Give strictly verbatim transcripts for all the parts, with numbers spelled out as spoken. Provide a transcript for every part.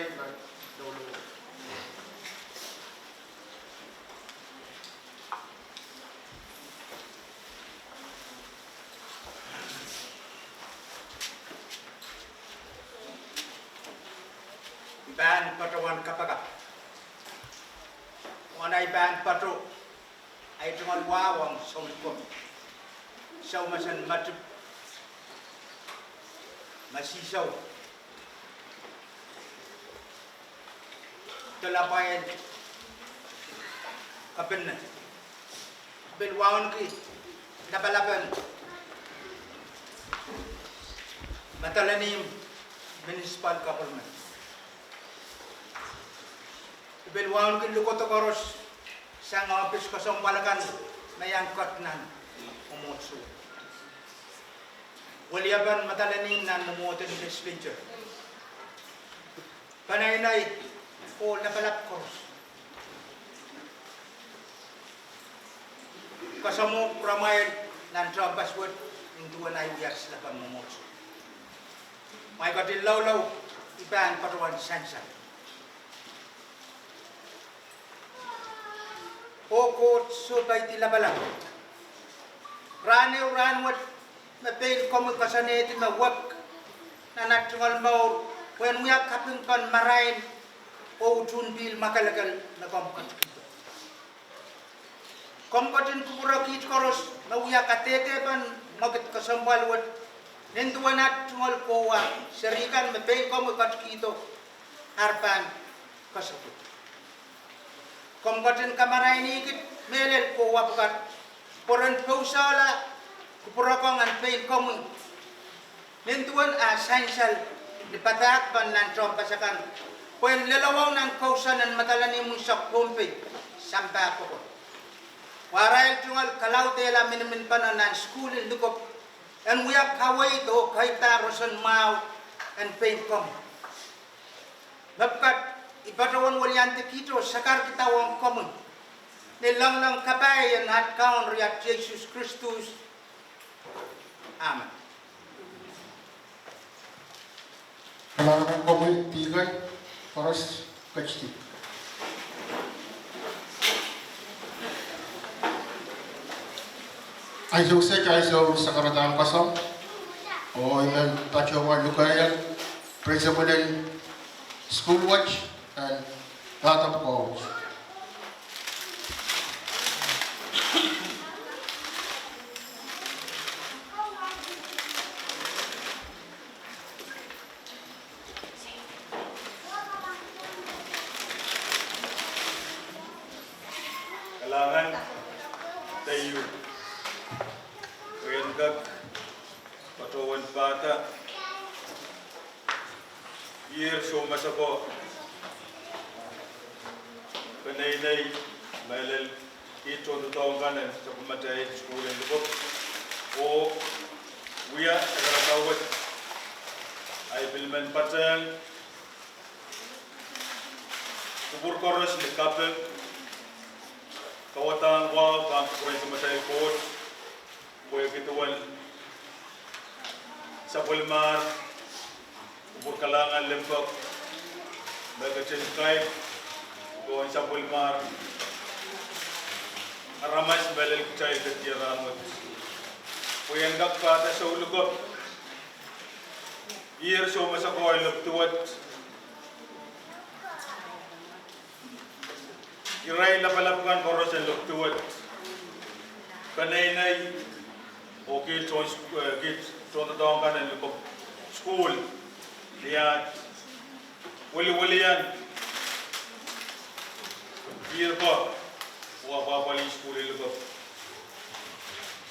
I pahn patohwan kapakap. Mwohn ei pahn pato, ei tungoal wahu ong soun koaros, soumwasen Matip, Masihsou, Delapail, Kapene. Pil wauneki lapalapen Madolenihmw Municipal Government. Pil wauneki lukodo koaros sang ohpis kesempwal akan me iang kat nan mwomwohdiso. Weliepen Madolenihmw nan mwomwohden legislature. Peneinei oh lapalap koaros. Kasamwo kupwuramwail nan tehnpas wet, nin duwen ei wia silapan mwomwohdiso. Mwail ketin loulou, I pahn patohwan sansal. Oh Koht Sohpeidi Lapalap, rahn ehu rahnwet me pein komwi koasoanehdi me wek nan at tungoal mour pwehn wia kaping pahn marain oh utuhn pihl mwakelekel me komw ketikihdo. Komw ketin kupwure kiht koaros me wia kadehdepen mwekid kesempwal wet, nin duwen at tungoal kohwa serihkan me pein komwi ketikihdo ar pahn kesempwal. Komw ketin kamaraini kiht mehlel kohwa pwukat pwe ren pousehla kupwurekohng en pein komwi, nin duwen ah sansal ni padahk pahn nan tehnpas akan, pwehn lelohng nan kousoan en Madolenihmw unsek Pohnpei sampah pokon. Wa arail tungoal kalaudehla miniminpene nan sukuhl en likopw, en wia kaweid oh kaidahn roson mwahu en pein komwi. Mepwukat, I patohwan weliandi kiht oh sakarkihda ong komwi, ni loangloang kapai en at Kaun riat Sises Kristus. Amen. Kalahngan komwi dikon koaros, ketidi. Ansou kiset, ansou sakaradahn koasoandi, oh I men patohwan lukehiong principal en sukuhl wet en pahda pwukat. Kalahngan, teieu. Pwe en kak patohwan pahda, ier soumas ako, peneinei mehlel kiht tohndoadoahk kan en sapwellimatail sukuhl en likopw, oh wia sakarada wet, ahi pil men patehng kupwur koaros ni kaping, kawadahn wahu pahn kupwuren Samatail Koht, pwehki duwen sapwellimahr kupwur kalahngan limpoak me ketin kaik pohn sapwellimahr aramas mehlel kitail ketin rahnwet. Pwe en kak pahda sou likopw, ier soumas ako en lopw duwet, irail lapalap kan koaros en lopw duwet, peneinei oh kiht tohn, eh, kiht tohndoadoahk kan en likopw, sukuhl, ni at wiliwilian ier ko, oh apwahpwalih sukuhl en likopw.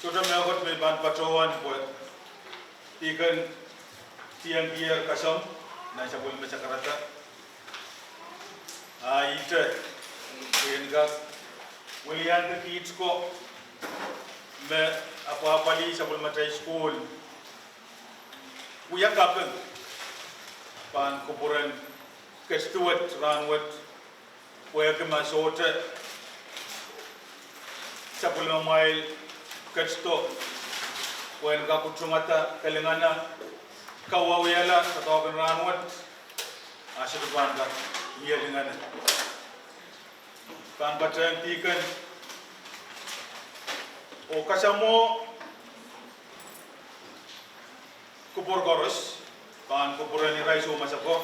Sohte mehkot me I pahn patohwan pwe I kin diengkier kasong nan sapwellime sakarada. A ihte, pwe en kak weliandi kiht ko me apwahpwalih sapwellimatail sukuhl, wia kaping pahn kupwuren ketido wet rahnwet, pwehki ma sohte sapwellimamwail ketido pwehn kak utungada, kilangada, kawawiala doadoahk en rahnwet, Ahpw sohte pahn kak mie lingana. Pahn patehng dihken oh kasamwo kupwur koaros, pahn kupwuren irail soumas ako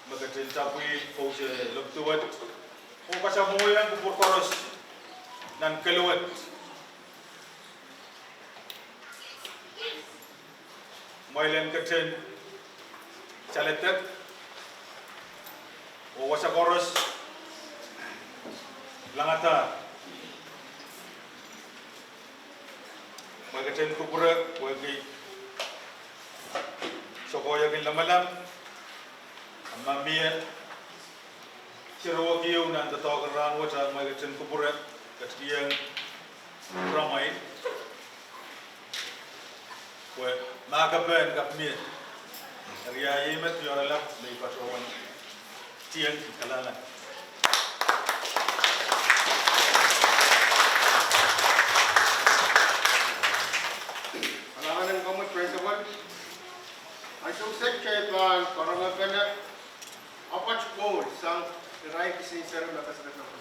me ketin tapwih kousoan lepidi wet, oh kasamwoiong kupwur koaros nan kehl wet. Kumwail en ketin saledek oh wasa koaros langadahr. Kumwail ketin kupwure pwehki sokohiekin lamalam, ma mie siruwekieu nan doadoahk en rahn wet, kumwail ketin kupwure, ketikihong ramwail pwe ma ke pahn kak mie, eri iei met ioralap me I patohwan tieng kalahngan. Kalahngan en komwi, Principal. Ansou kiset kitail pahn karongepene apwal koul sang irail kisin seri me kasaledek.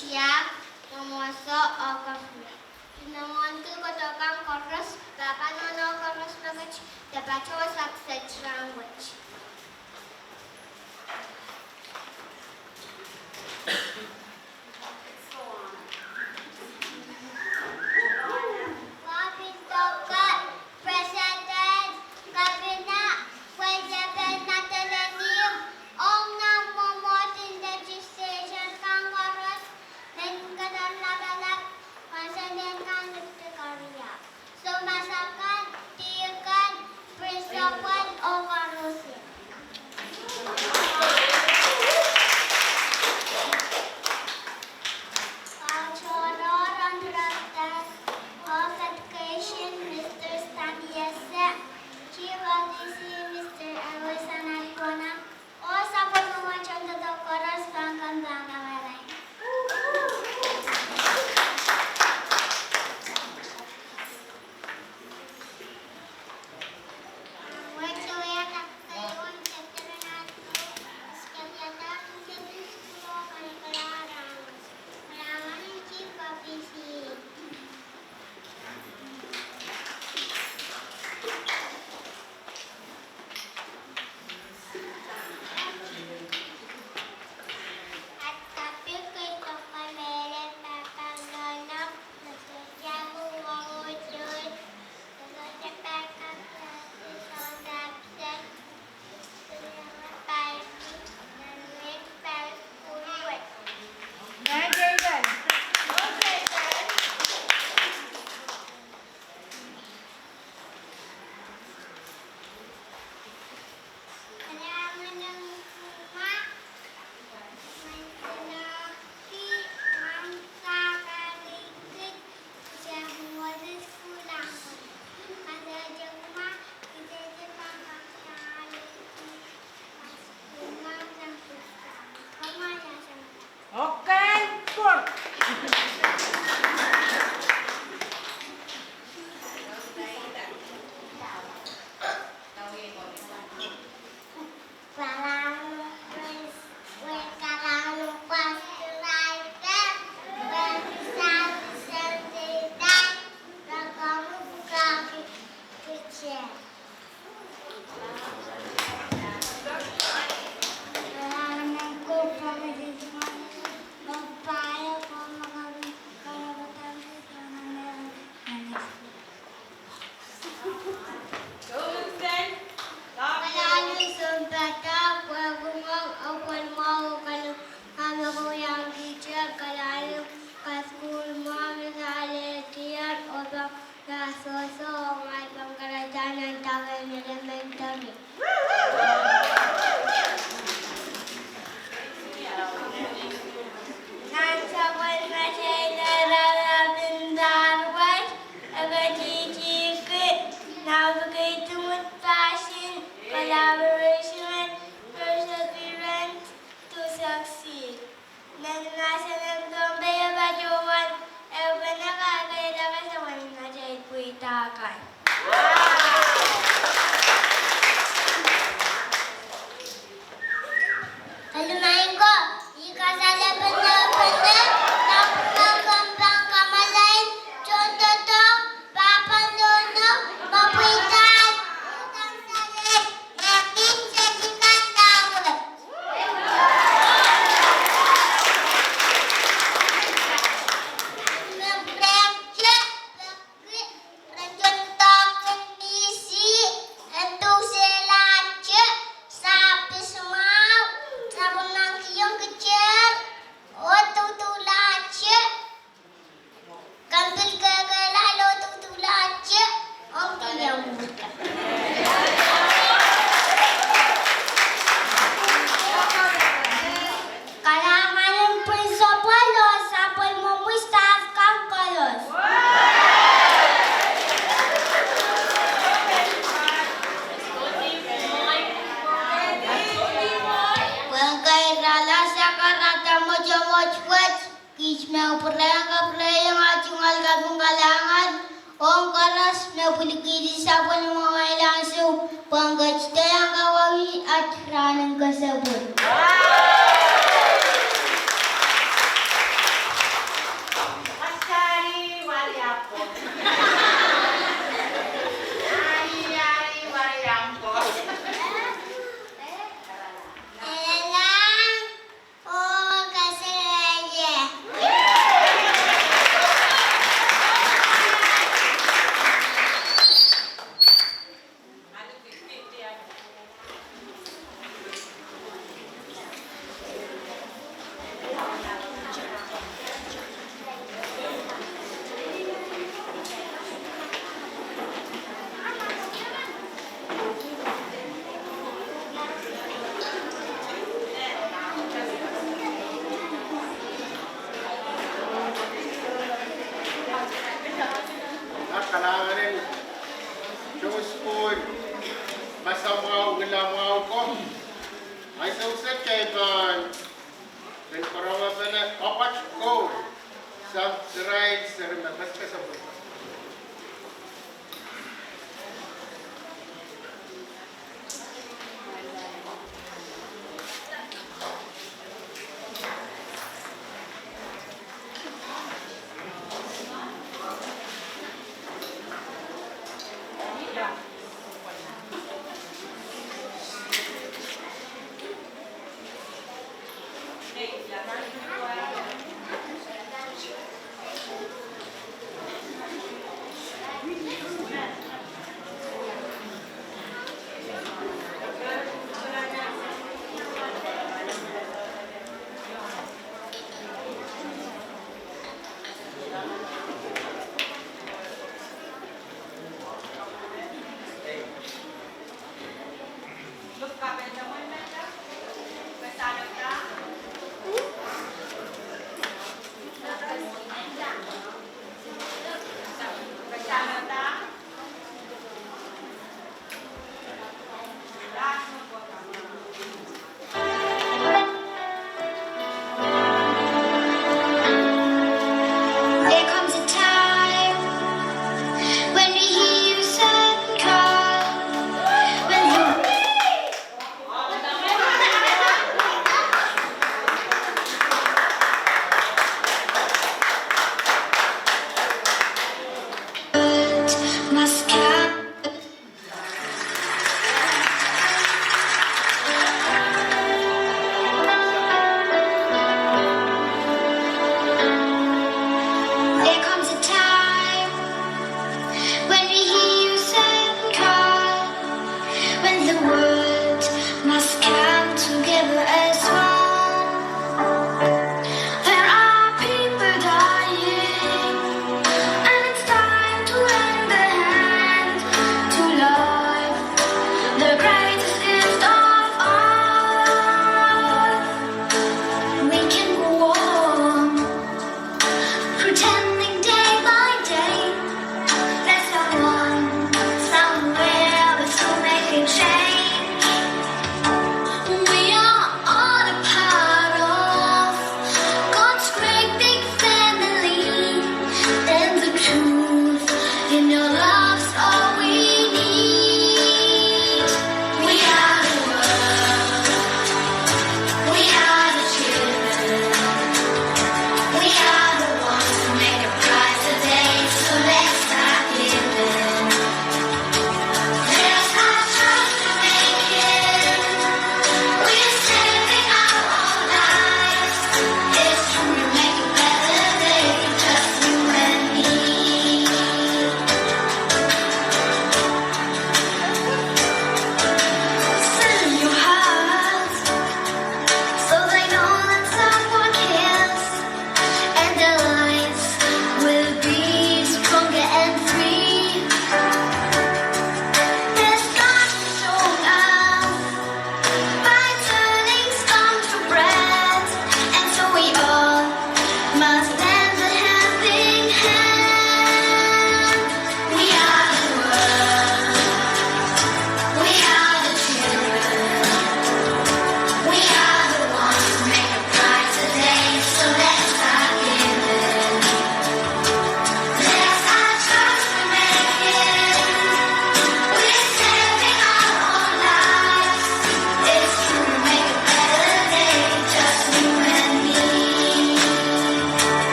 Tiahk, mwomwohdiso oh koaros. I men wauneki kohdo kan koaros, pahpa, nohno koaros pekit, de patohwan subject rahnwet. President, Governor, Principal, Madam Dean, ong nan mwomwohdiso, legislators kan koaros, men kadarodo lapalap, President kan, Secretary kan, soumas akan, deacon, principal, oh koaros. Katohrohr ong Director of Education, Mister Stanley Ese, Chief of D C, Mister Elvis Anakona, oh sapwellime tohndoadoahk koaros pahn kak pahn kamarain. Okay, good. Kalahngan en sounpatail, pwehki mwahu oh pwel mwahu oh kalokalohng kitail, kalahngan en kasukuhl mwahu me se alehdier oh pahn asoso oh ngehi pahn karadah nan dake en elementary. Nan sapwellimatail raparapin pahr wet, e ketikihki naupiki tumut passion, collaboration, perseverance to succeed. Nan mahsen en Pohnpei e patohwan ehupene kakehlaka sapwellimatail pweida kan. Kalimaing ko, I kasalepen ehupene, nan pwukoa kan pahn kamarain, tohndoadoahk, pahpa, nohno, me pweida, Kalahngan en principal oh sapwellimomwi staff kan koaros. Pwehn keirala sakarada mwotomwot wet, kiht me pwurehng kapwurehiong ah tungoal kaping kalahngan ong koaros me pwilikihdi sapwellimomwi ansou pwehn ketido iang kawauwih at rahn en kesempwal. Kalahngan en Sunday School, masamwahu, ngilamwahu ko. Ansou se kei pahn, pil pwurehng pene apwat ko, sang irail seri me pesepesepwei.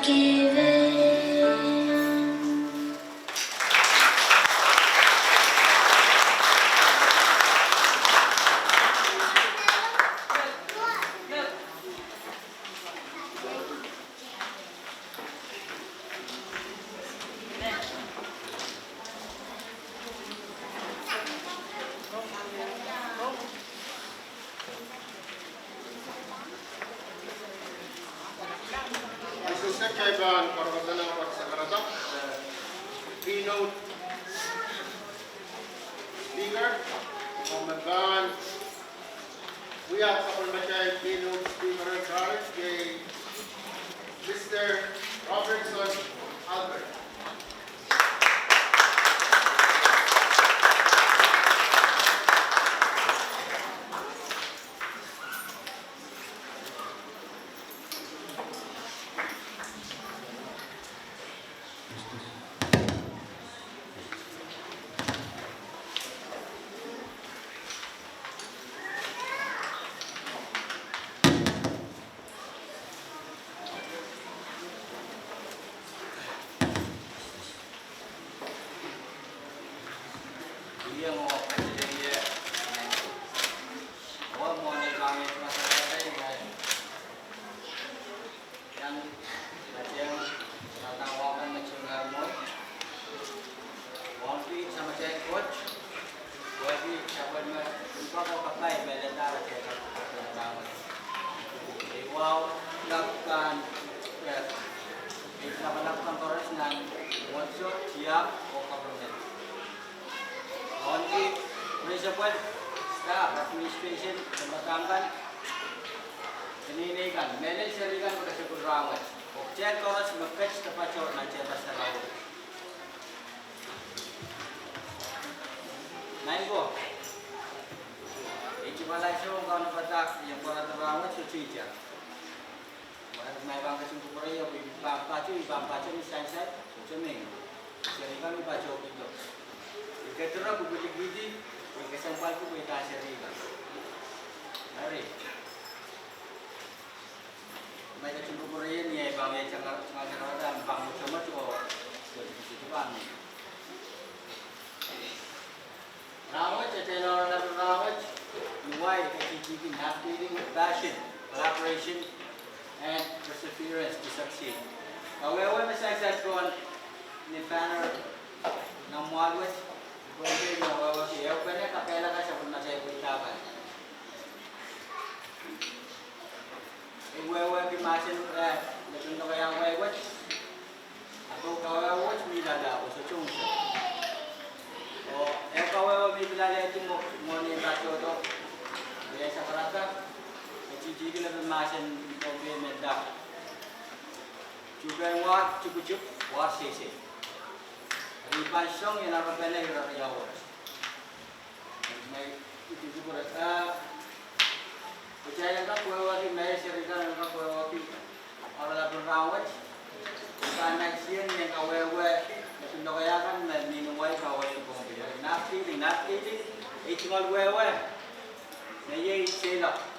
Thanksgiving. Ansou se kitail pahn koropersang pahn sakaradahn, eh, keynote speaker, oh me pahn wia sapwellimatail keynote speaker en Parish, iei Mister Robertson Albert. Ei wahu lapalap kan, eh, ei lapalap kan koaros nan mwohnsou, tiahk oh government. Ahneki principal, staff, administration, sempwal kan, peneinei kan, mehlel seri kan me kesempwal rahnwet. Oh kitail koaros me ket de patoh nan tehnpas sarawi. Maing ko, ei tipalasong kan padahk iang pwarada rahnwet, sohte itar. Mwein ma I pahn ketin kupwurehiong, I pahn patoh, I pahn patoh ni sansal, sohte mie. Seri kan I patohkihdo. I kedirepw, I pwilikihdi, I kesempwalki pwe I pahn seri kan. Eri, ma I ketin kupwurehiong, I pahn wia tanga, tanga, tanga, I pahn mwotomwot oh, I pahn mie. Rahnwet, atail oaralap en rahnwet, ni wai, ketikitik, navigating with passion, collaboration, and perseverance to succeed. Kawehwe me sansal pohn ni banner nan mwahl wet, I pwehki me wehwehki ehupene kakehlaka sapwellimatail pweida kan. I wehwehki mahsen, eh, me kin lokaia wehwet. Ahpw kawehwe wet mi loale, ahpw sohte unsek. Oh, eh, kawehwe me I pil alehdi mwo, mwohn ei patohdo, eh, sakarada, ketikitik lepen mahsen Pohnpei me nda: Tuhke mwar tipwtipw, war seisei. Eri I pahn song ien arapene ire riau wet. Mwein I pil kupwure, eh, kitail en kak wehwehki, mehlel seri kan en kak wehwehki oaralap en rahnwet. I pahn nantihong ien kawehwe, me kin lokaia kan me mihmi ni wai, kawehwe Pohnpei. Navigating, navigating, ei tungoal wehwe me iei seiloak.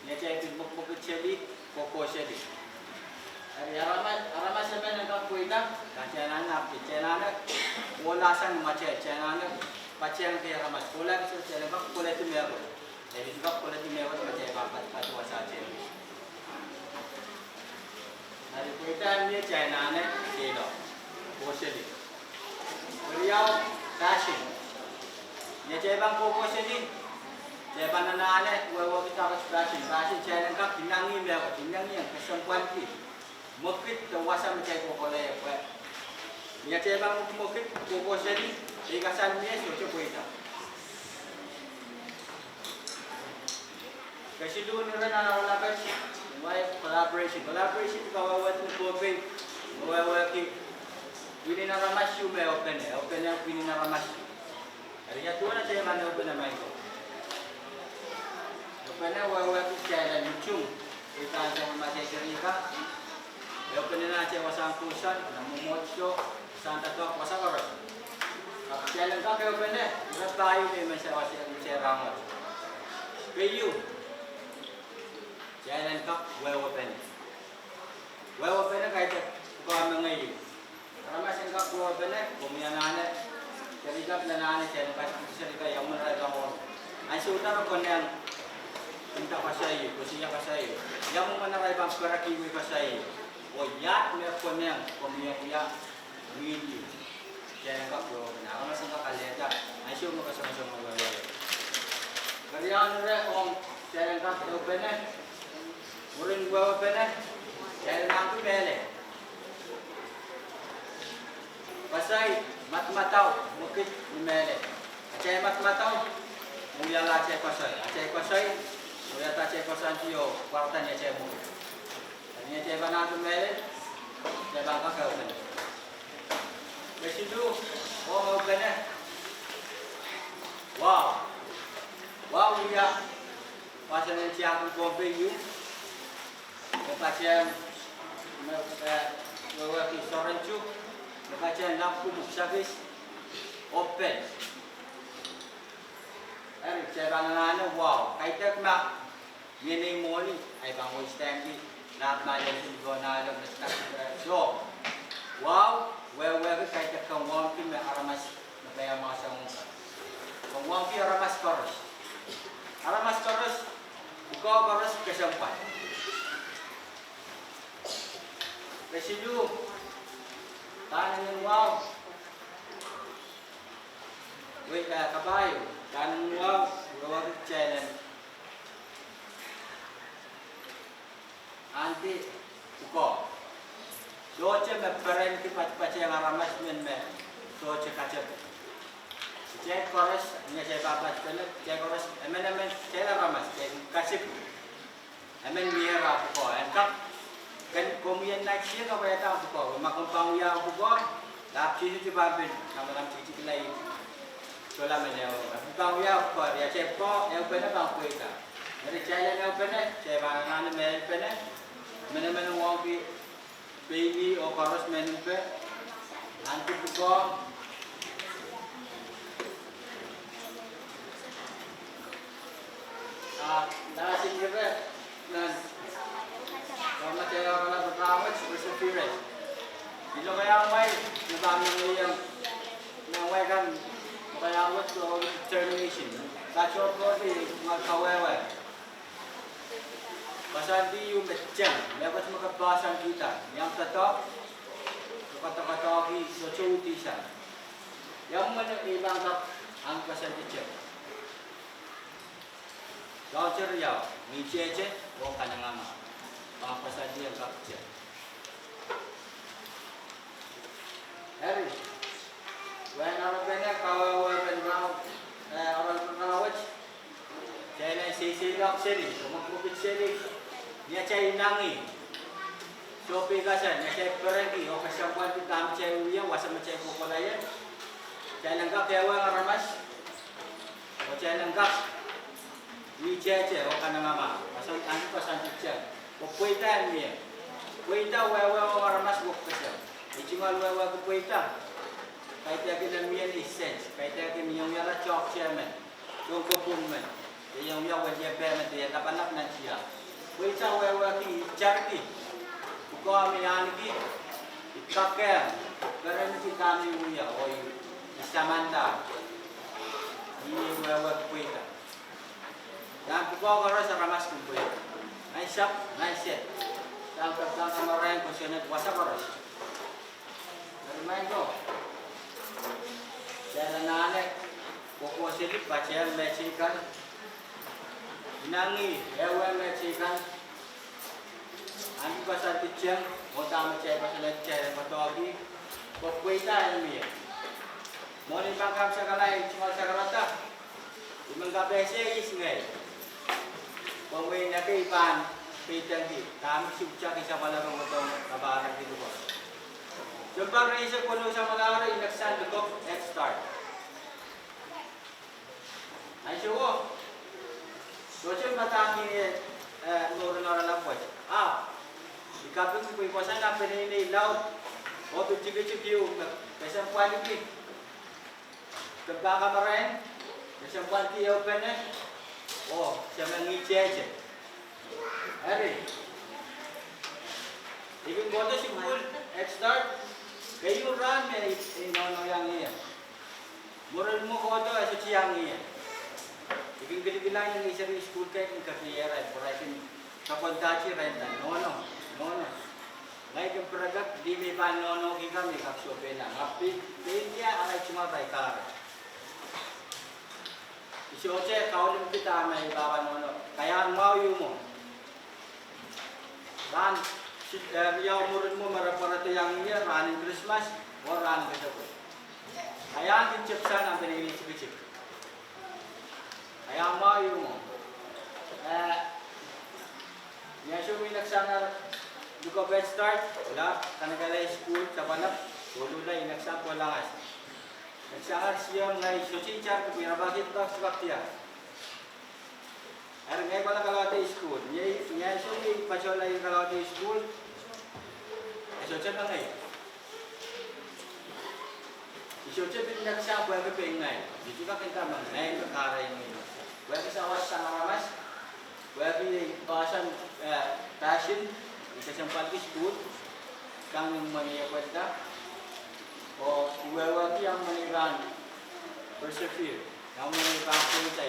Ni atail pil mwekmwekid seli, kohkoh seli. Eri aramas, aramas emen en kak pweida, kitail anahne, kitail anahne kohla sang ni matail, kitail anahne patehng kei aramas, kohla kitail, kitail en kak koledi mehkot. Eri kitail kak koledi mehkot, kitail pahn patohwan wasa teikan. Eri pweida me kitail anahne seiloak, kohkoh seli. Eri riau, passion. Ni atail pahn kohkoh seli, kitail pahn anahne wehwehki tohkohte passion. Passion kitail en kak inengieng mehkot, inengieng, kesempwalki mwekid de wasa me kitail kohkohla ie pwe ni atail pahn mwekmwekid, kohkoh seli, ei kasal mie sohte pweida. Kesiluhn ire nan oaralap wet, wai collaboration. Collaboration kawehwe ni Pohnpei, wehwehki pwihn en aramas ehu me ehupene, ehupene pwihn en aramas ehu. Eri ia duwen atail pahn ehupene, maing ko? Ehupene wehwehki kitail en utung, ei pahn sapwellimatail serihka. Ehupene nan atail wasahn kousoan, nan mwomwohdiso, wasahn doadoahk, wasa koaros. Ahpw kitail en kak ehupene, ire pahieu me I men sewese rehmw rahnwet. Keieu, kitail en kak wehwehpene. Wehwehpene kaidehk pwukoa mengei. Aramas en kak wehwehpene, komwi anahne, serihkan, anahne, serihkan, serihkan, ia mwomwen irail pahn wehwehpene. Ansou da re konehng nda koasoai, koasoia koasoai. Ia mwomwen irail pahn perekihwei koasoai. Oh ia me konehng, komwi ia, mihmi. Kitail en kak wehwehpene, aramas en kak alehda, ansou me koasoakoasoia wehwehpene. Keriaun ire ong kitail en kak wehwehpene, mwurin wehwehpene, kitail en kak mehlel. Koasoai madamadau mwekid ni mehlel. Atail madamadau, mwohn wiahla atail koasoai. Atail koasoai, mwohn wiahda atail koasoandi oh pwarada ni atail mwekid. Ni atail pahn kak mehlel, kitail pahn kak wehwehpene. Kesiluh, ong wehwehpene. Wow. Wow, ia. Pastor en tiahk en Pohnpei ieu. Me patehng, me, eh, wehwehki soaren tuk. Me patehng lapwung, sakis, oh pel. Eri, kitail pahn anahne, wow. Kaidehk ma mie nei mwohni, ahi pahn wehwehki, lap ma lel sin Pohnpei, lap me stak, eh, so. Wow, wehwehki kaidehk kawehwehki me aramas me paiamwahu sang uhk. Kawehwehki aramas koaros. Aramas koaros, pwukoa koaros kesempwal. Kesiluh, pahn en wow. Wei, eh, kapahieu, pahn en wow, wehwehki kitail en ahneki pwukoa. Sohte me perenki patpatehng aramas men me sohte katepe. Kitail koaros, ni atail pahn patpene, kitail koaros, emenemen, kitail aramas, kitail kasik. Emen mie ara pwukoa, en kak, ken komwi en nait sie kapwaiada pwukoa, ma komw pahn wia pwukoa, lap Sises pahn pil, namenam tikitikla ih. Solahr men ehu, ma pahn wia pwukoa, eri atail pwukoa, ehupene pahn pweida. Eri kitail en ehupene, kitail pahn anahne mehlelpene, emenemen wehwehki pein ih oh koaros me nin pe, ahneki pwukoa. Ah, nahsin ire, nan, nan atail oaralap en rahnwet, perseverance. Ni lokaiahn wai, ni pahn mengei, nan wai kan, lokaiahn wet, oh determination. Kak sohte pil, ma kawehwe. Koasoandi ieu me teng, mehkot me ke pahn koasoandihda, ni ahmw doadoahk, ke koadokoadoahki sohte uhdihsang. Ia mwomwen I pahn kak ahmw koasoandi teng. Soahng keriau, ngihtete oh kanengamah. Pahn koasoandi en kak teng. Eri, wehn arapene kawehwe en rahnwet, eh, oaralap en rahnwet. Kitail en seiseiloak seli, oh mwekid seli, ni atail inangih. Sohpeikasal, ni atail perenki oh kesempwalki dahme kitail wia, wasa me kitail kohkohla ie. Kitail en kak ehuong aramas, oh kitail en kak ngihtete oh kanengamah, koasoan, ahneki koasoandi teng. Pwe pweida en mie. Pweida wehwe ong aramas wekpeseng. I tungoal wehwehki pweida. Kaidehkin en mie ni sense. Kaidehkin iang wiahla toahk tehmen. Tohn kopwung men. Iang wia weliepe men, de lapalap nan tiahk. Pweida wehwehki I tariki. Pwukoa me I ahneki. I kak perenki dahme I wia, oh I, I samanda. Ih wehwehki pweida. Nan pwukoa koaros aramas kin pweida. Nan sahpw, nan sehd. Nan pahn kamarain kosonned wasa koaros. Eri maing ko, kitail anahne kohkohseli patehng meteikan. Inangih, ehuong meteikan. Ahneki koasoandi teng, oh dahme kitail koasoanehdi, kitail en koadoahki, pwe pweida en mie. Mwohn I pahn kamwasakalai, I tungoal sakarada, I men kapehse ihs ngehi. Komwi en ekei pahn peidengki dahme I sohte kak sapwalahro kohdohng kapahreki pwukoa. Sounpar rieisek weneu samwalahro I neksang likou Head Start. Ansouo, sohte padahngki, eh, mour en oaralap wet. Ahpw I kapingki pwe I pwosonla peneinei laud, oh pil tikitik ieu me kesempwalki. Kempa kamarain, kesempwalki ehupene, oh se men ngihtete. Eri, I kin kohdo sukuhl Head Start, keieu rahn me I nohno iang ie. Mwurin mwo kohdo e sohte iang ie. I kin kilikilang ih seri sukuhl kei kin kepier, pwe irail kin sapwellimahr irail, nohno, nohno. Ngehi kin pirekek, lih me I pahn nohnohki kan me I kak sohpeila. Ahpw pein, pein ie arail tungoal irail kahre. I sohte kaulimki dahme I pahpa nohno, kaiahn mwahu ieu mwo. Rahn si-, eh, riau mwurin mwo me re pwarodo iang ie, rahnen Krismas oh rahn ketepwe. Kaiahn kin tepsang nan peneinei tikitik. Kaiahn mwahu ieu mwo. Eh, ni ansou me I neksang luhk Head Start, lap, kanekehla sukuhl, sapwalap, koluhla, I neksang kohla ngas. Neksang siong, ngehi sohte itar kupwurki, rapahki pak, pak dia. Eri ngehi kohla kalaudehla sukuhl. Ni, ni ansou me I patohla I kalaudehla sukuhl, e sohte mengei. I sohte pil neksang pwehki pein ngehi. I sohte kak nda me ngehi me kahrehiong ie. Pwehki sawas sang aramas, pwehki ei passion, eh, passion, I kesempwalki sukuhl, sang ni mwein I pwarada, oh I wehwehki ahmw mwein I pahn persevere, ahmw mwein I pahn pweida,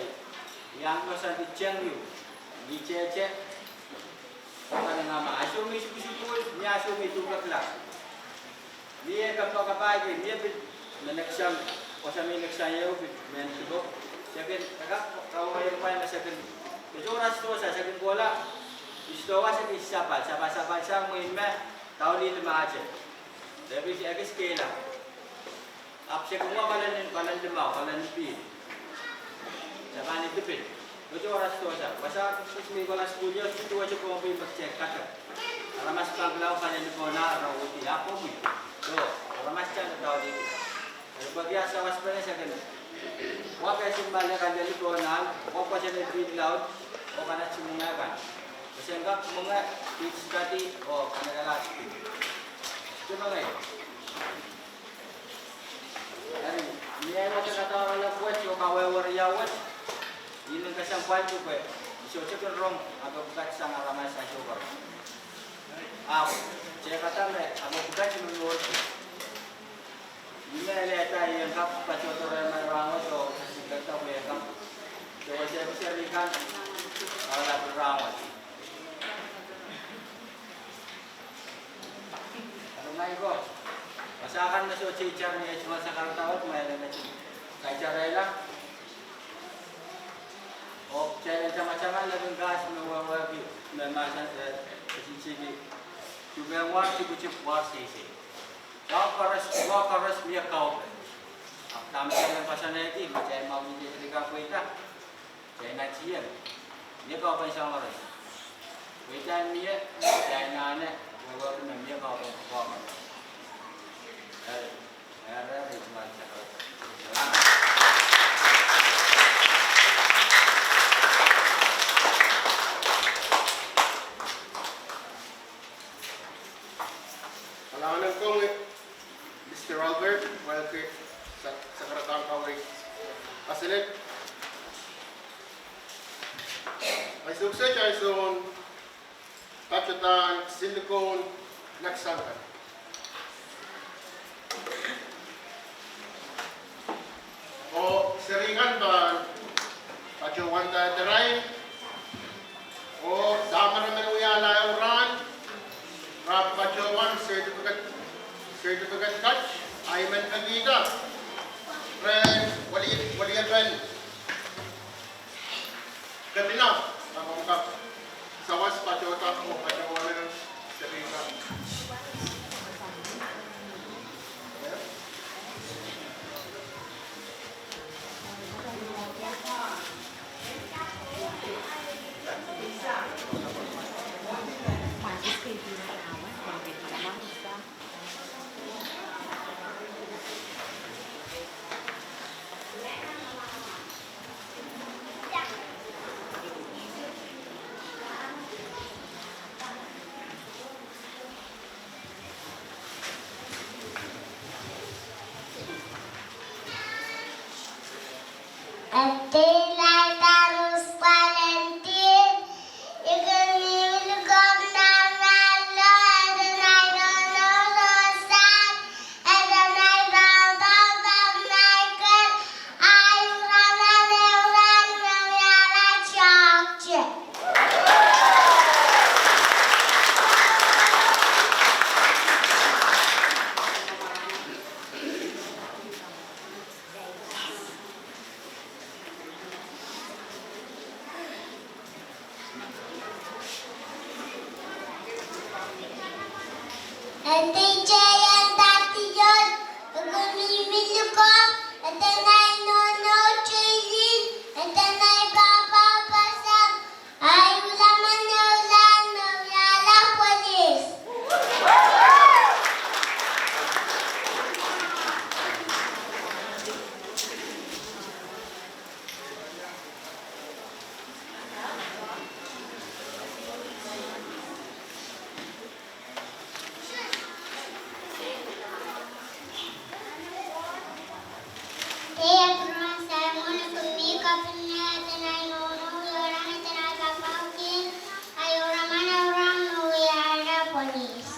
I ahpw koasoandi teng ieu, ni tete, oh kanengamah. Ansou me I sukuhl sukuhl, ni ansou me I tuhkekla. Mie kapakapai ke, mie pil me neksang, wasa me I neksang ie pil mehn sipok. Se kin, kak, kawai me se kin, ke sohte oras dohsa, se kin kohla, I sohte wasa ke sapal, sapal, sapal sang mwein me, tauli limahte. David ekis keila. Ahpw se kin wa palen, palen limau, palen pihl. Se pahn idipil. Sohte oras dohsa. Wasa kis me I kohla sukuhl ie, sohte duwehte Pohnpei me kitail kak. Aramas pahn kilang palen Pohnpei, re uhdi ahpw Pohnpei. So, aramas tang tauli. Eri pwehki ah sawaspene se kin wa kesiluh me leka lel Pohnpei, wa pwehki lel pihl laud, oh kanat mwenge kan. Pwe sen kak mwenge, pil study, oh kanekehla sukuhl. Sohte mengei. Eri, ni ei wasa kadarola wet, oh kawehwe riau wet, I men kesempwalki pwe I sohte kin rong, ahpw pwukat sang aramas ansou koaros. Ahpw, se kadarola, ahpw pwukat I men rong. I men lehda I en kak patohdo rehmw rahn wet, oh I kak pwe I en kak. So, wasa pil seri kan, ahla pil rahn wet. Eri ngehi ko, wasa kan me sohte itar ni ei tungoal sakaradahn wet, ma I en ketin kaitarala. Oh, kitail en tamataman lepin kahs me wehwehki, me mahsen, eh, esingisi, Tupe mwar, tipitip mwar, seisei. Doadoahk koaros, doadoahk koaros mie kaupen. Ahpw dahme kitail en koasoanehdi, ma kitail mwahu ni kitail kak pweida. Kitail en ahneki, mie kaupen soahng koaros. Pweida mie, kitail anahne wehwehki me mie kaupen soahng koaros. Eri, eri, eri, eri, eri. Kalahngan en komwi, Mister Albert, wahlki sa-, sakaradahn kaweid. President, I sohte kitail sohte patohdo nan kisin likou neksang kan. Oh seri kan pahn patohwanda irail. Oh dahme re men wiahla ehu rahn, re patohwan certificate, certificate kat, ahi men pekihda rehn weli, weliepen Kepina, ma komw kak sawas patohda oh patohwan seri kan. Ede J N Tatios, ede Mimi Lukoak, ede nai nohno Jaylin, ede nai pahpa Pasam, ahi ulaman ehu rahn me wiahla polis. Ede Abraham Simon, ede Mika Pinna, ede nai nohno Yoram, ede nai pahpa Ken, ahi ulaman ehu rahn me wiahla polis.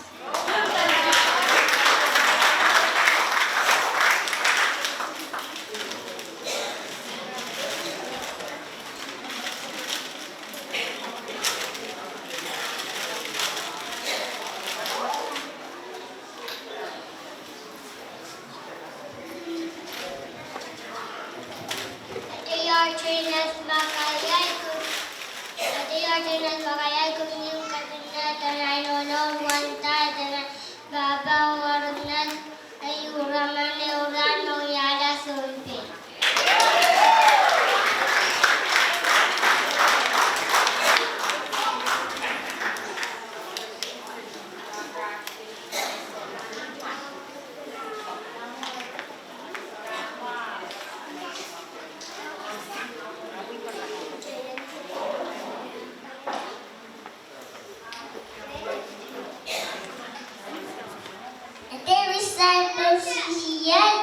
Ede Arjuna Makayai, ede Arjuna Makayai, kumhien kapinda, ede nai nohno Wanda, ede nai pahpa Warner, ahi ulaman ehu rahn me wiahla sounpei. Ede Recycle Sisiel,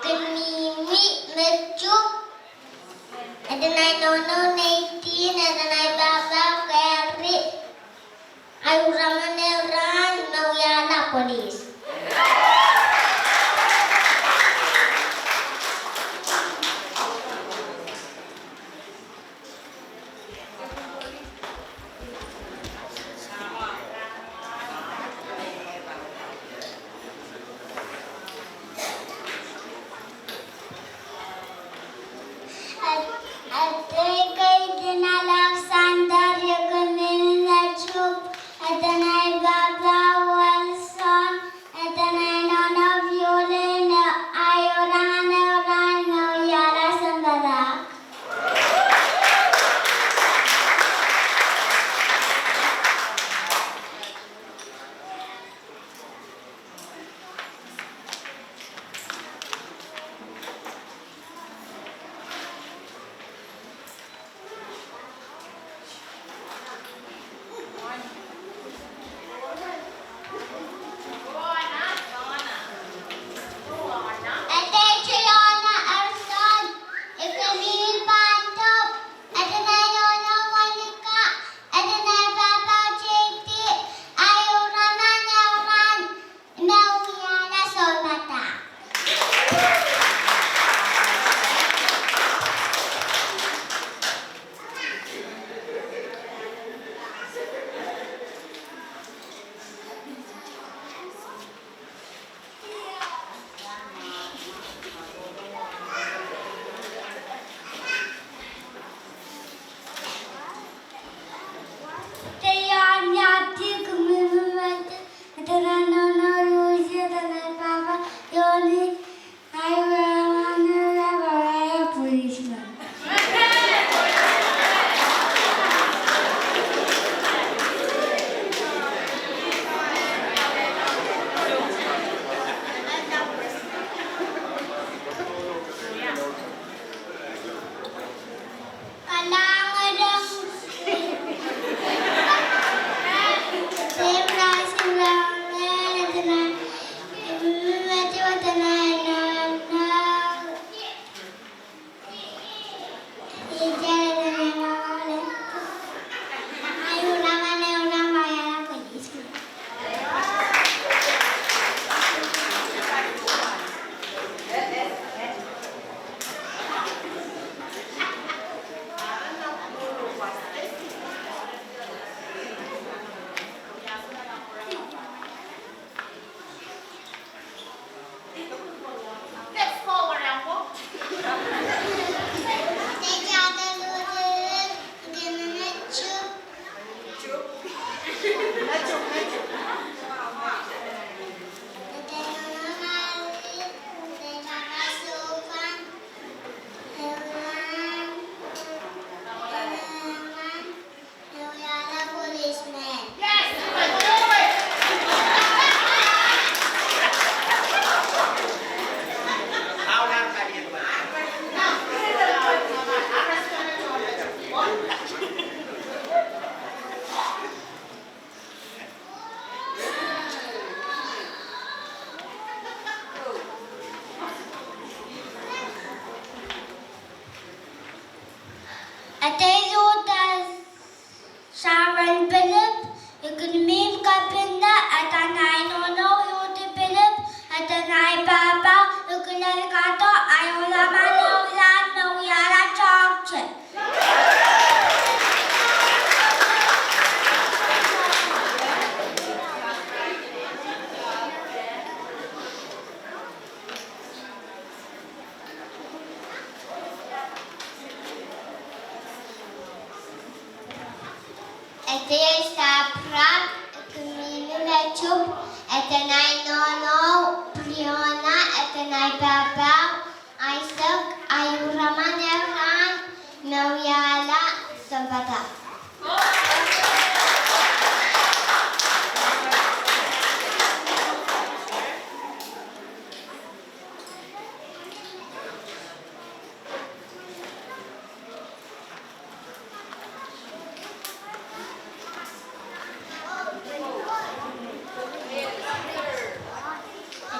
ede Mimi Metu, ede nai nohno Neitin, ede nai pahpa Keri, ahi ulaman ehu rahn me wiahla polis. Ede Kaidin Alexander, ede Mimi Metu, ede nai pahpa Wilson, Tup, eden ahi nohno Brianna, eden ahi pahpa Isaac, ahi iraman ehu rahn me wiahla sounpadahk.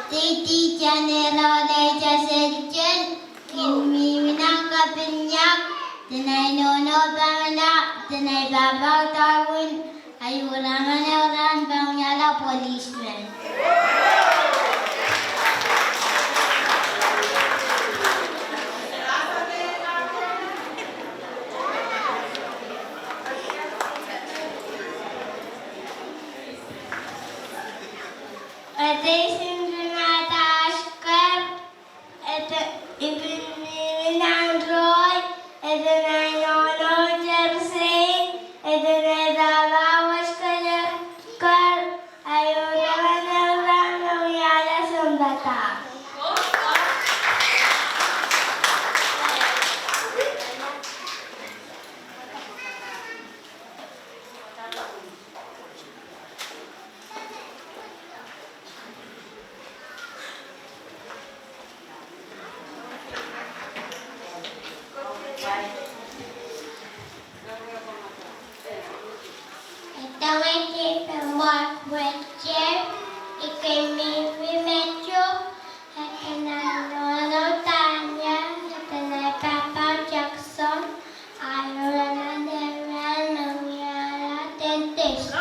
Eden ahi teacher Nero Leja Seljen, kin mihmi nan kapinga, eden ahi nohno Pamela, eden ahi pahpa Darwin, ahi iraman ehu rahn me wiahla policeman. Eden ahi Sinrimada Ashkar, eden ahi pil mihmi nan Roy, eden ahi nohno Jersey, eden ahi pahpa Washkaler Kar, ahi iraman ehu rahn me wiahla sounpadahk. Eden ahi Mark Webster, I kin mihmi Metro, eden ahi nohno Tanya, eden ahi pahpa Jackson, ahi iraman ehu rahn me wiahla dentist.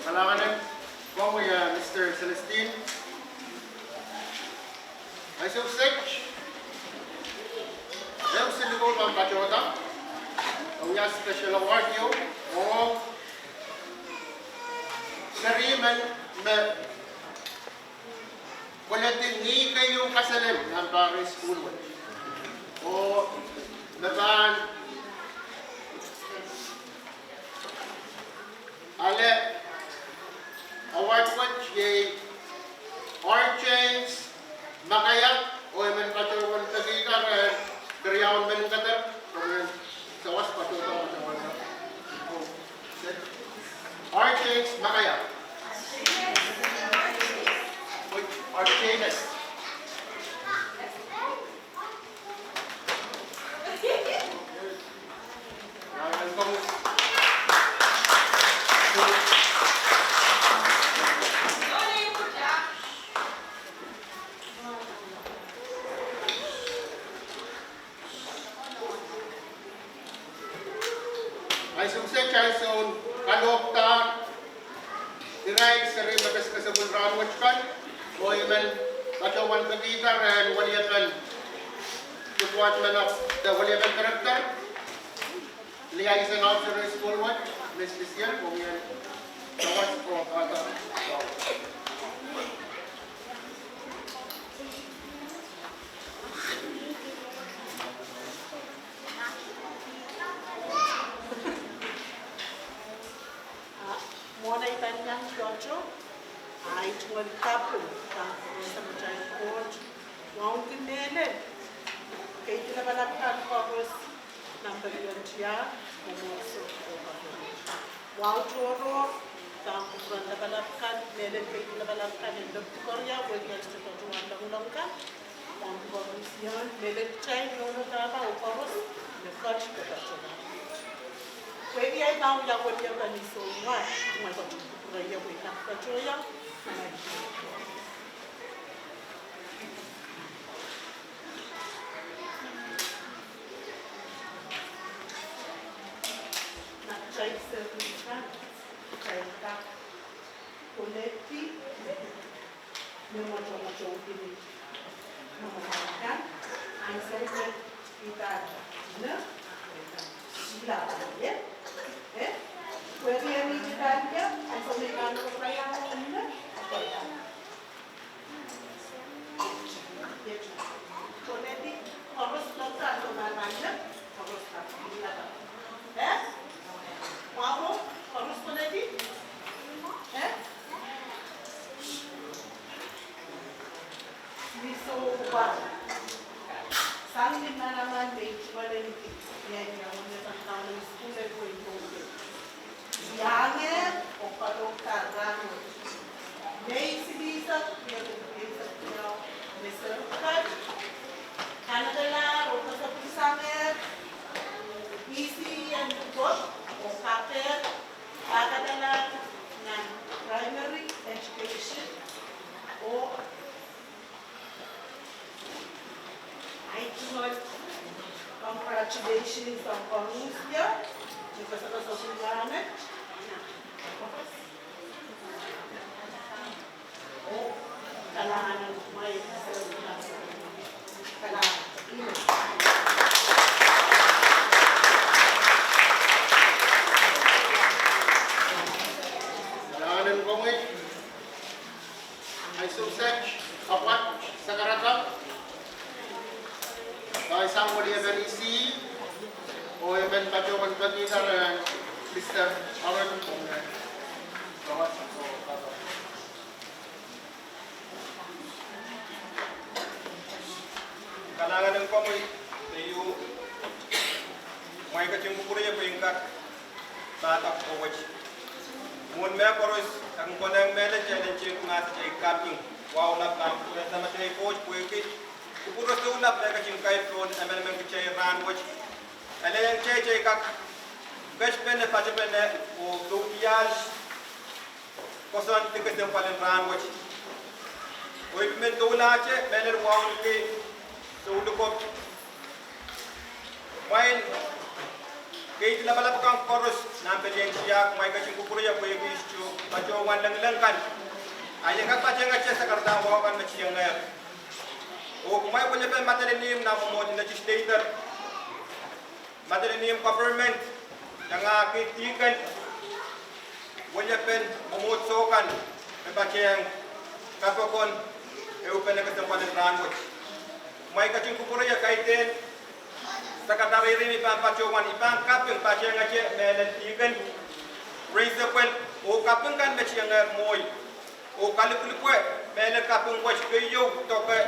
Kalahngan en komwi, Mister Celestine. Ansou kiset, ehu siluh pahn patohda, oh wia special award ieu, oh seri men me koledi ngih keieu kaselel nan pahr en sukuhl wet. Oh me pahn ale award wet iei R. James Makaya, oh I men patohwan pekihda rehn keriaun meninkeder, oh I men sawas patohda, patohwan. Oh, R. James Makaya. Wait, R. James. Ansou kiset, ansou kalohkdahr irail seri me kesikesepwil rahnwet kan, oh I men patohwan pekihda rehn weliepen Department of the Weliepen Director, Liaison Officer en sukuhl wet, Miss Lisiel, oh I men sawas oh patohda. Mwohn ei pahn iang tohto, ahi tungoal kaping pahn koaros, Samatail Koht, wauneki mehlel keidi lapalap kan koaros, nan pelien tiahk, mwomwohdiso oh kaping. Wahu tohrohr pahn kupwuren lapalap kan, mehlel keidi lapalap kan en lepin koaros, pwehki ahi tohto tohn longolong kan. Pahn koaros, mehlel kitail nohno pahpa oh koaros me ketiket patohda. Pwehki ahi pahn wia weliepen iso wai, kumwail ketiket pwureie pwehki ketiket patohda. Kitail serihkan, kitail kak koledi me mwotomwotongkihdi mwomwen kan, ansou me I pahn ne, ila, eh, eh, werieni I pahn ne, ansou me I pahn ne, koledi koaros lokaia, ansou me I pahn ne, koaros lokaia. Eh? Mwahu, koaros koledi? Eh? Ni sohte wa. Sang ni manaman me I tungoal eni, ia ia wone sang kaun en sukuhl e pwe I tohke. Iang e, oh patohda rahnwet. Mei silihsek, riekid rieisek riau, me serihkan kanekelahr oh kesepwilsangehr E C E en Lukop, oh kakehr, ah, kadalahr nan primary education, oh ahi tungoal congratulations ong koarusie, ni kesakesehki rahnwet. Oh, kalahngan en kumwail, kalahngan. Kalahngan en komwi. Ansou sek, apwal, sakaradahn. Kaisang wali emen E C E, oh emen patohwan pekihda rehn Mister Aaron Kong. Kalahngan en komwi, ehu, kumwail ketin kupwure pwe I en kak padahk wet. Mwohn mehkoaros, e kin konehng mehlel kitail en tepin mahs, kitail kaping. Wahu lap pahn kupwure Samatail Koht pwehki kupwure soulap me ketin kair pohn emenemen kitail rahnwet. Ele ong kitail, kitail kak ketpene, patopene, oh pwudial koasoandi kesempwal en rahnwet. Oh I pil men doulahte mehlel wauneki Soulukop. Kumwail keid lapalap kan koaros nan pelien tiahk, kumwail ketin kupwure pwehki sohte patohwan lengileng kan. A I en kak patehngete sakaradahn wahu kan me tiengehr. Oh kumwail weliepen madelenihmw nan mwomwohd en legislator, madelenihmw government, iangahki dihken, weliepen mwomwohdiso kan me patehng kapokon ehupene kesempwal en rahnwet. Kumwail ketin kupwure, kaidehn sakaradahn reirei me I pahn patohwan, I pahn kaping patehngete mehlel dihken, principal, oh kaping kan me tiengehr mwohi. Oh kalipwilipwe mehlel kaping wet, keieu doke,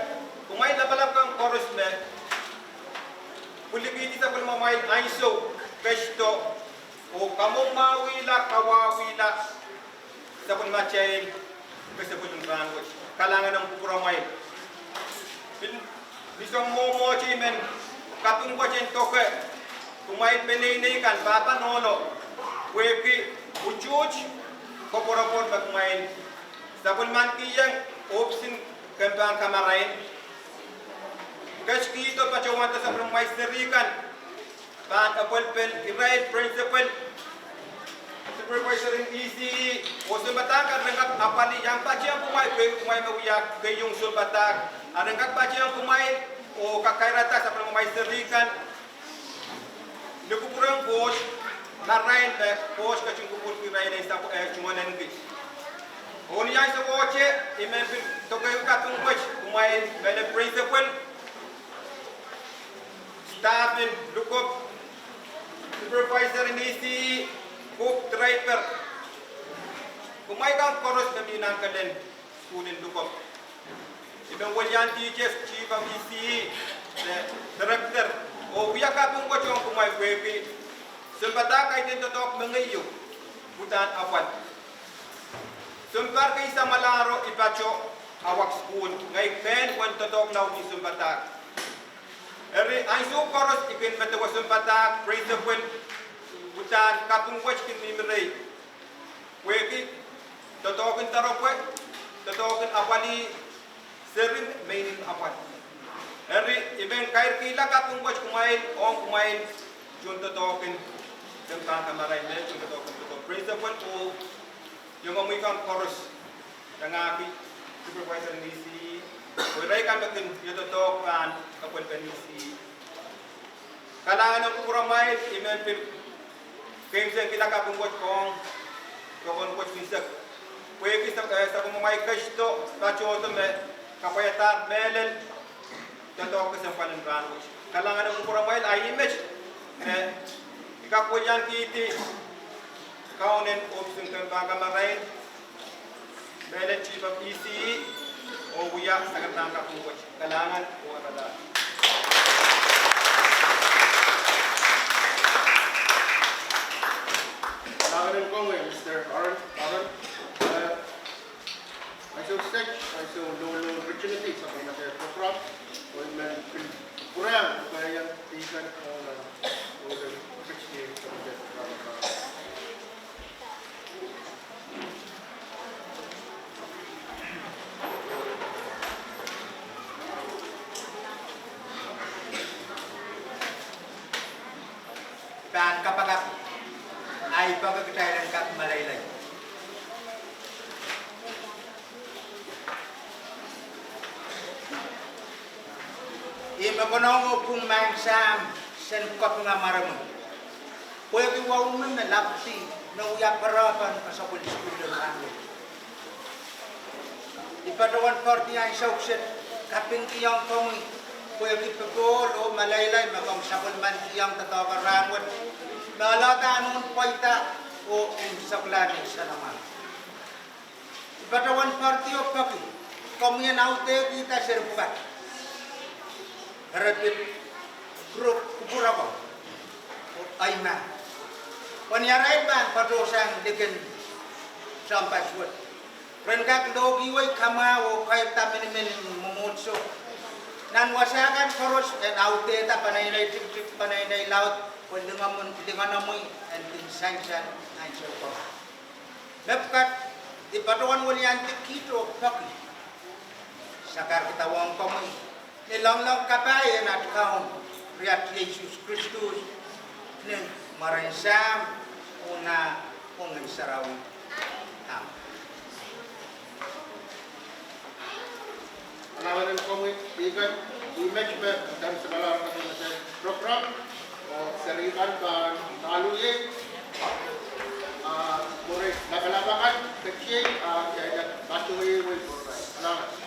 kumwail lapalap kan koaros me pwilikihdi sapwellimamwail ansou ketido, oh kamwohmwahwihla, kawahwihla sapwellimatail kesempwal en rahnwet. Kalahngan en kupwuramwail. Pil ni soangen mwomwohdiso men kaping wet en doke, kumwail peneinei kan, pahpa nohno, pwehki utuht koapworopwor me kumwail sapwellimanikihong ohpis en kemp en kamarain, ketikihdo patohwando sapwellimamwail seri kan, pahn apwalih pen irail principal, supervisor en E C E, oh sounpadahk kan ren kak apwalih iang patehng kumwail pwehki kumwail me wia keieun sounpadahk. A ren kak patehng kumwail oh kakairada sapwellimamwail seri kan ni kupwuren Koht, marain me Koht ketin kupwurki irail en sapw-, eh, tungoalenki. Oh ni ansouohte I men pil dokedoke kaping wet kumwail mehlel principal, staff en Lukop, supervisor en E C E, cook, driver, kumwail kan koaros me mi nan kelen sukuhl en Lukop. I men welian teachers, chief of E C E, de director, oh wia kaping wet ong kumwail pwehki sounpadahk kaidehn doadoahk mengei ieu uhdahn apwal. Sounpar kei samwalahro I pato awak sukuhl, ngehi kehn uwen doadoahk laud ni sounpadahk. Eri ansou koaros I kin medewe sounpadahk principal, uhdahn kaping wet kin mihmi rehi. Pwehki doadoahk en doaropwe, doadoahk en apwalih, seri me inenen apwal. Eri I men kairkihla kaping wet kumwail ong kumwail tohndoadoahk en Ken pahn kamarain me kin doadoahk, principal oh iengomwi kan koaros, iangahki supervisor en E C E, oh irail kan me kin doadoahk pahn kapwelpen E C E. Kalahngan en kupwuramwail, I men pil keimwsenkihla kaping wet ong pokon wet unsek. Pwehki sa, eh, sapwellimamwail ketido patohdo me kapwaiadahr mehlel doadoahk kesempwal en rahn wet. Kalahngan en kupwuramwail, a I met me I kak weliankihdi kaunen ohpis en ken pahn kamarain mehlel chief of E C E oh wia sakatankapwung wet. Kalahngan oh apwalih. Kalahngan en komwi, Mister Aaron, Aaron. Eh, ansou stage, ansou low, low opportunity, sapwellimatail program, oh I men pil pwurehng, pwurehng, I men pil pwurehng, oh I men pil pwurehng. Pahn kapakap, ahi pahn kitail en kak meleilei. Ih me konehng oh pwung maing Sahm, sen kapinga mwaremwi. Pwehki wahu me lapwidi, me wia pereperen kesempwal en sukuhl en rahn wet. I patohwan poaridi ansou kiset kapingkihong komwi, pwehki popohl oh meleilei me komw sapwellimankihong doadoahk en rahn wet, me ohlahda unsek pweida oh unsek lel ni nsenamwahu. I patohwan poaridi oh peki komwi en audehkihda seri pwukat, erepit, kupwur, kupwur ako, oh ahi mah. Pwe ni arail pahn patohsang likin sounpar wet, ren kak lohkihwei kamwahu oh kairda minimin en mwomwohdiso. Nan wasa kan koaros en audehda peneinei tikitik, peneinei laud, pwe lingan, lingan omwi en kin sansal ansou koaros. Mepwukat, I patohwan weliandi kiht oh peki, sakaradahn ong komwi, ni loanglong kapai en at Kaun, riat Sises Kristus, ni mwaren Sahm, oh Nah, oh Ngehn Sarawi. Amen. Kalahngan en komwi, I kan, I men pil pwurehng sapwellimatail program, oh seri kan pahn alu ie, ah, mwurin lapalap akan, ketiei, ah, kitail en patohwei program. Kalahngan.